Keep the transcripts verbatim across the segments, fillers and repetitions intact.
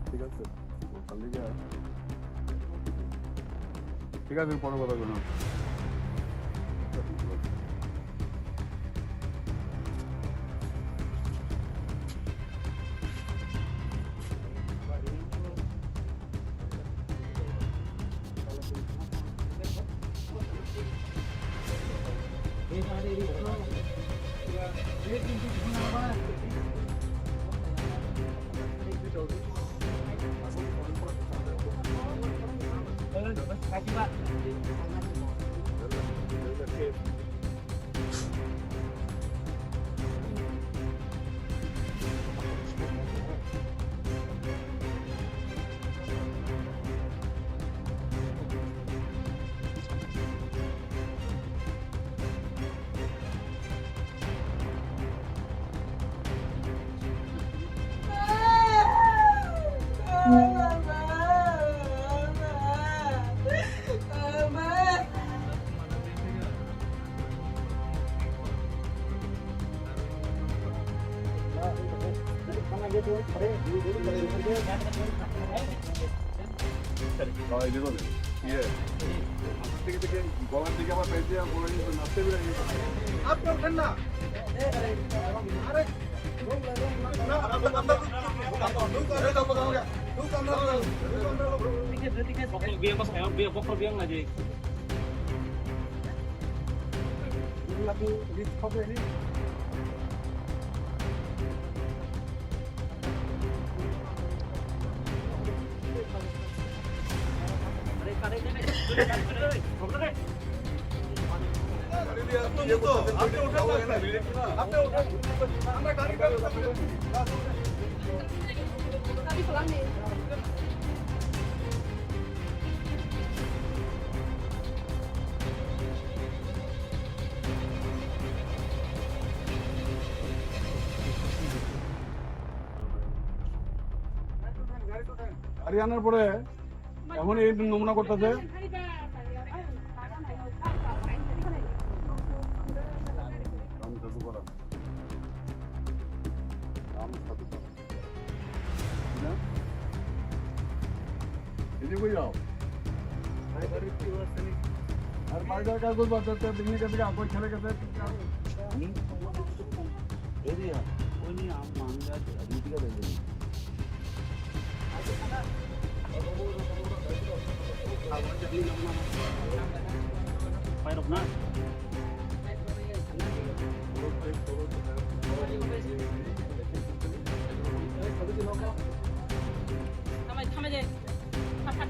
ঠিক আছে। ঠিক আছে, পরে কথা বলবো। গলার দিকে আবার পেঁচিয়ে পড়ে গেছে, নাচতে বেরোয় গেছে। আপনি ওঠেন না। আরে, না, আপনার, আপনার, আপনার, আপনার, আপনার, আপনার, আপনার, আপনার, আপনার, Bokol biang ko sayang, biang, bokol biang aja. গাড়ি আনার পরে এখন এই নমুনা করতেছে। এদিকে যাও। আর বাজার কাগজ বাজার তো দিনে গেছে, আগে ছেড়ে গেছে। এই রে, ওই নিয়ে আম, মাংস আছে, এদিকে দেখবেন। Pairok na. Thamai, thamai de. Thak, thak.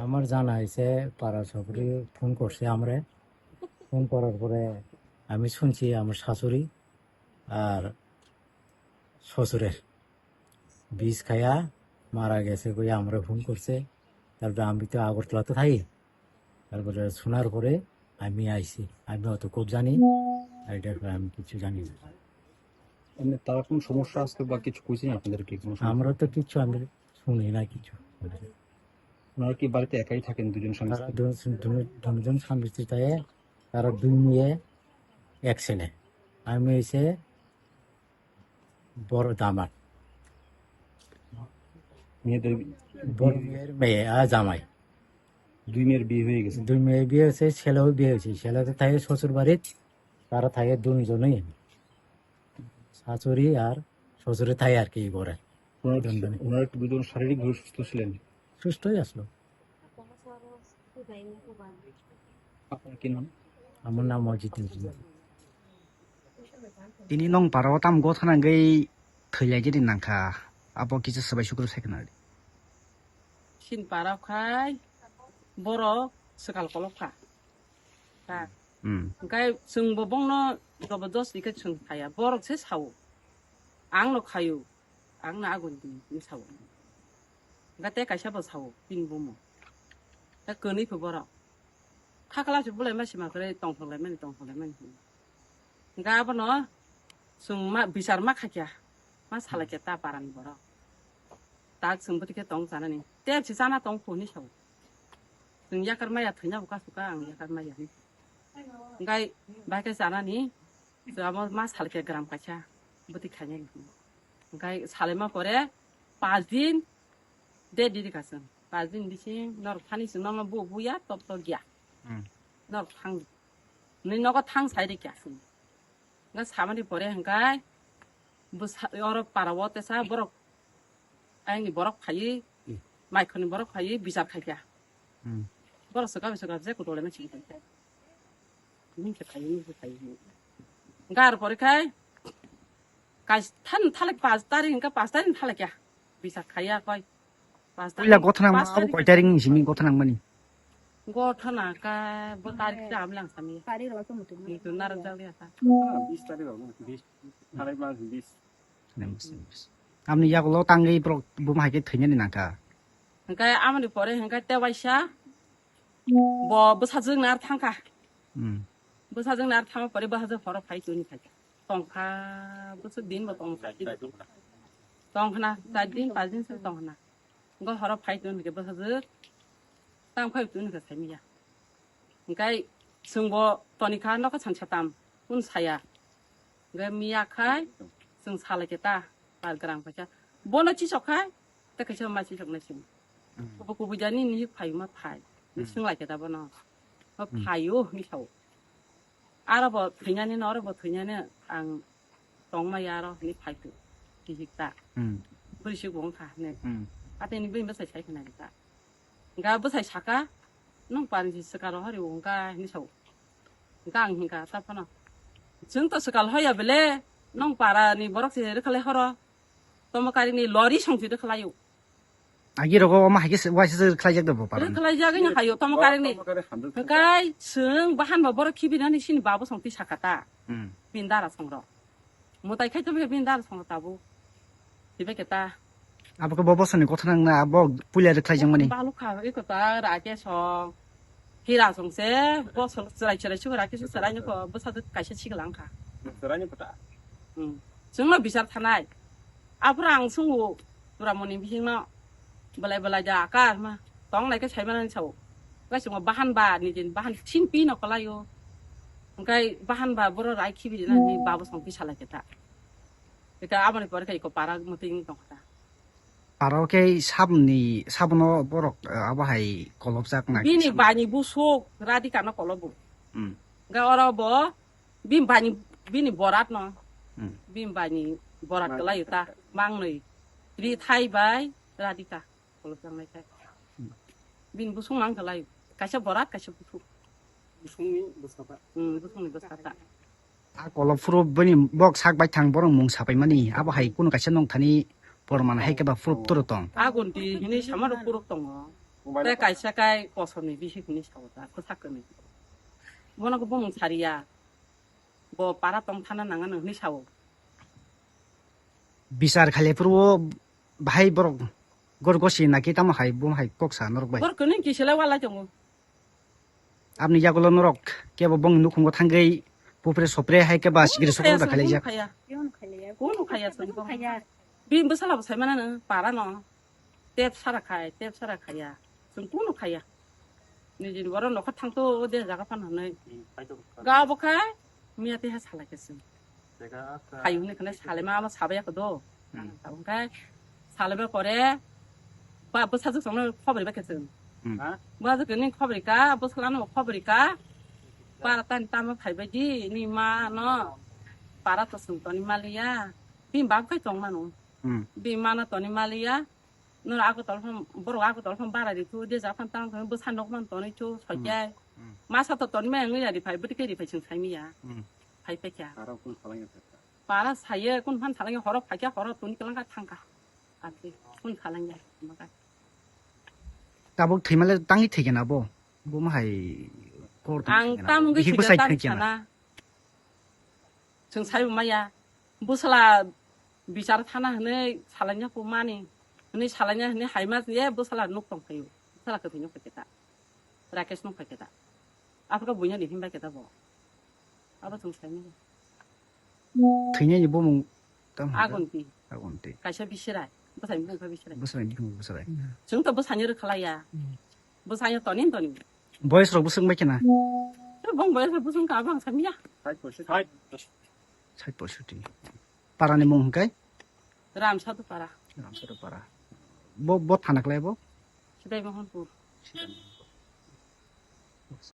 আমার জানা হয়েছে, পাড়া সবরি ফোন করছে আমরে। ফোন করার পরে আমি শুনছি আমার শাশুড়ি আর শ্বশুরের বিষ খাইয়া মারা গেছে কইয়া আমরা ফোন করছে। তারপরে আমি তো আগরতলাতে থাকি, তারপরে শোনার পরে আমি আইছি। আমি অত খুব জানি, এটা আমি কিছু জানি না। এমনি তারা কোনো সমস্যা আসতে বা কিছু কইছেন আপনাদেরকে? কোনো সমস্যা? আমরা তো কিচ্ছু আমি শুনি না কিছু। ওনারা কি বাড়িতে একাই থাকেন দুজন স্বামী তারা স্ত্রী? দুজন দুজন স্বামী স্ত্রী থাকে। তারা দুই মেয়ে, এক ছেলে। আমি হয়েছে বড় দামাদ। মেয়েদের বড় মেয়ের মেয়ে আর জামাই। দুই মেয়ের বিয়ে হয়ে গেছে। দুই মেয়ে বিয়ে হয়েছে, ছেলেও বিয়ে হয়েছে। ছেলে তো থাকে শ্বশুর বাড়ির, তারা থাকে দুইজনেই, শাশুড়ি আর শ্বশুরে থাকে আর কি করে। ওনারা দুজনে। ওনারা একটু দুজন শারীরিকভাবে সুস্থ ছিলেন? সুস্থই আসলো। আপনার কি নাম? আমার নাম Ajit engineer. Tini nong para o tam gotha nangwi thwilaijani nangkha, abo kisa swbai sukru sai khna. Sin para khai borok swkal kolok kha. Kha. Hmm. Hingkai chwngbo bongno jabardasti khe chwng khaya. Borok se sao. Ang no khayu. Ang no agun di, di sao. Hingkai te kaisa bo sao, pin bumo. Ta kwnwi phu borok. Khakla se bulai ma sima kwrwi tongthok lai mani, tongthok lai mani. Hingkai abono chwng ma bichar ma khakya. Ma salai khe ta parani borok. Tak chwng bwtwi khe tong chanani. Tep se chana tong phu ni sao. Chwng yakar maya thwina bo kasu ka ang yakar maya ni. Hingkai bai khe chanani. Chwng abo ma salai khe gram kaisa bwtwi khainani. Hingkai salai ma pore pas din de diri ka chwng. Pas din bising norok thani chwng nono bu buya top top ya. Hmm. Norok thang. Ni nogo thang sai de kya chwng. Nga samani pore hingkai bwsa oro para o tesa borok ayangni borok phaiwi maikhorni borok phaiwi bichar khaikha. Hmm. Borok swkang swkang je kutole ma chini khaikha. Nini khe phaiwi nini khe phaiwi. Gar pore khai kais than thalek pas tarik hingka pas tarik thalek ya bichar khaiya koi. Pas tarik Puila gotha nang pas abo tarik koi tarik ni simi gotha nang mani. Gotha na ka bo tarik ta amlang sami. Mutu narak jak ya ta. বিশ তারিখ হবে না? বিশ, আড়াই মাস, বিশ। Amni yagulo tangwi borok buma hai khe thwinani nangkha. Hingkai amoni pore hingkai te waisa bo bwsajwk nar thangkha. Hmm. Bwsajwk nar thangma pore bwsajwk horo phai tuni khaikha. Tongkha bwsajwk din bo tongkha. Tongkhna char din pas din se tongkhna. Hingkai horo phai tuni khe bwsajwk tang phai tuni khe saimiya. Hingkai chwngbo tonikha nokha san satam kun saya. Hingkai miya khai chwng salai khe ta par gram kaisa. Bono chisok khai ta kaisa ma chisok nai sini. Kubu kubu jani ni phai ma phai. Ni swng lai khe ta bono. Ma phai o ni sao. Aro bo thwinani no aro bo thwinani ang tongma ya aro ni phai tu. Tihik ta. Hmm. Bwrwi sik bo wngkha ne. Hmm. Ateni bini bwsai sai khna ta. Hingka bwsai saka, "Nwng parni si swkang rohor rw wngkha," hinwi sao. Hingka ang hingka, ta phano, "Chwng to swkang hoya bele, nwng para ni borok se rwkhalai horo. Tomo kari ni lori song si rwkhalai o." Agi rogo omo hai khe waisa se khlaijak da bo para. Rwkhalai jagwi no hayo, tomo kari ni. Hingkai chwng bahan ba borok khibi nani sini babo song ti saka ta. Hmm. Bini dara song rok. Mutai khai to bini dara song rok tabuk. Hibai khe ta. Abo khe bo bosoni gotha nang na abo puila rwkhlai jang mani. Baluk kha, iko ta Rakesh song. Hira song se, bo chwrai chwrai chwrai Rakesh chwrai ni ko bwsa kaisa chiglang kha. Chwrai ni kota. Hmm. Chwngno bichar thanai. Aphuru ang sungo Turamoni bisingno belai belai da akar ma tong lai khe sai manani sao. Hingkai chwngno bahan ba ni din bahan thin pi no kwlai o. Hingkai bahan ba boro rai khibi rina ni babo song pi salai khe ta. Ita aboni pore khe iko para muting tong kha ta. Aro khe sabni sabno borok abo hai kolobjak na. Bini bani busuk Radhika no kolobo. Hmm. Hingkai oro bo bini bani bini borat no. Hmm. Bini bani borat kwlai ta mangnoi. Ri thai bai Radhika. Kolobjak nai thai. Bini busuk mang kwlai. Kaisa borat kaisa busuk. Busungni bwsapa. Hmm, busukni bwsata. A kolob phuru bini bok sak bai thang borok mung sapai mani abo hai kunu kaisa nong thani porman hai khe ba phuru toro tong. Agun di hini sama rok puruk tongo. Te kaisa kai kosorni bisi hini sao ta, kwsak kwni. Bono khe bumung sariya. Bo para tong thana nangano hini sao. Bichar khaile phuru bahai borok gor gosi naki tamo hai bo hai kok sa norok bai. Borok kwnwi kiselai walai tongo. Abni yagulo norok kebo bongni nukhungo thangwi pupre sopre hai keba sigiri sokro da khailaijak. Kunu khaya. Kunu khaya chwng bo. Bini bwsala bo saimano para no. Tep sara khai, tep sara khaya. Chwng kunu khaya. Nijini borok nokha thangto o de jaga phan hwnwi. Ga bo khai miya te ha salai khe chwng. Hai hwnwi khwnai salai ma, ma sabai kho do. Tamo khai salai ba pore ba bwsajwk songno khobori ba khe chwng. Bwsajwk ni khobori ka, bwsala no khobori ka. Para tani tamo phai bai di ni ma no. Para to chwng toni maliya. Bini bab khai tong mano. Bini ma no toni maliya. Noro Agartala phano, borok Agartala phano bara ri thu, de ja phano tang thang bwsa nok man tonwi thu, soi khe. Masa to tonwi ma wngwi ya ri phai, bwtwi khe ri phai chwng sai miya. Phai phai kha. Para saye, kun phan thalangya horo phai kha, horo toni kwlang kha thang kha. Ati, kun thalangya, ma kha. Tabuk thwimale tangwi thwikhe na bo? Bo ma hai kor tong Ang thwikhe na tam bo? Wngwi Bihik thwikhe bwsai tam thwikhe na? Sana. Chwng sai bo maya. Bwsala bichar thana hwnwi salaina kho mani. Hwnwi salaina hwnwi haima je bwsala nuk tong phaio. Bwsala kwthwi nuk phaikhe ta. Rakesh nuk phaikhe ta. Aphuru buino ni himbai khe ta bo. Abo chwng sai maya. Thwinani bumung tamo hwnka? Agonti. Agonti. Kaisa bisirai. Bwsai bumung kha bisirai. Bwsai bumung bwsai. Chwng to bwsani rwkhalaiya. Bwsani toni toni. Boyes rok bwswk bai khena? Bong boyes rok bwswk kha bang samya. Sait poisoti. Para ni mung hwnkhe? Ramsadu para. Ramsadu para. Bo, bo thana klai bo? Sidai Mohanpur.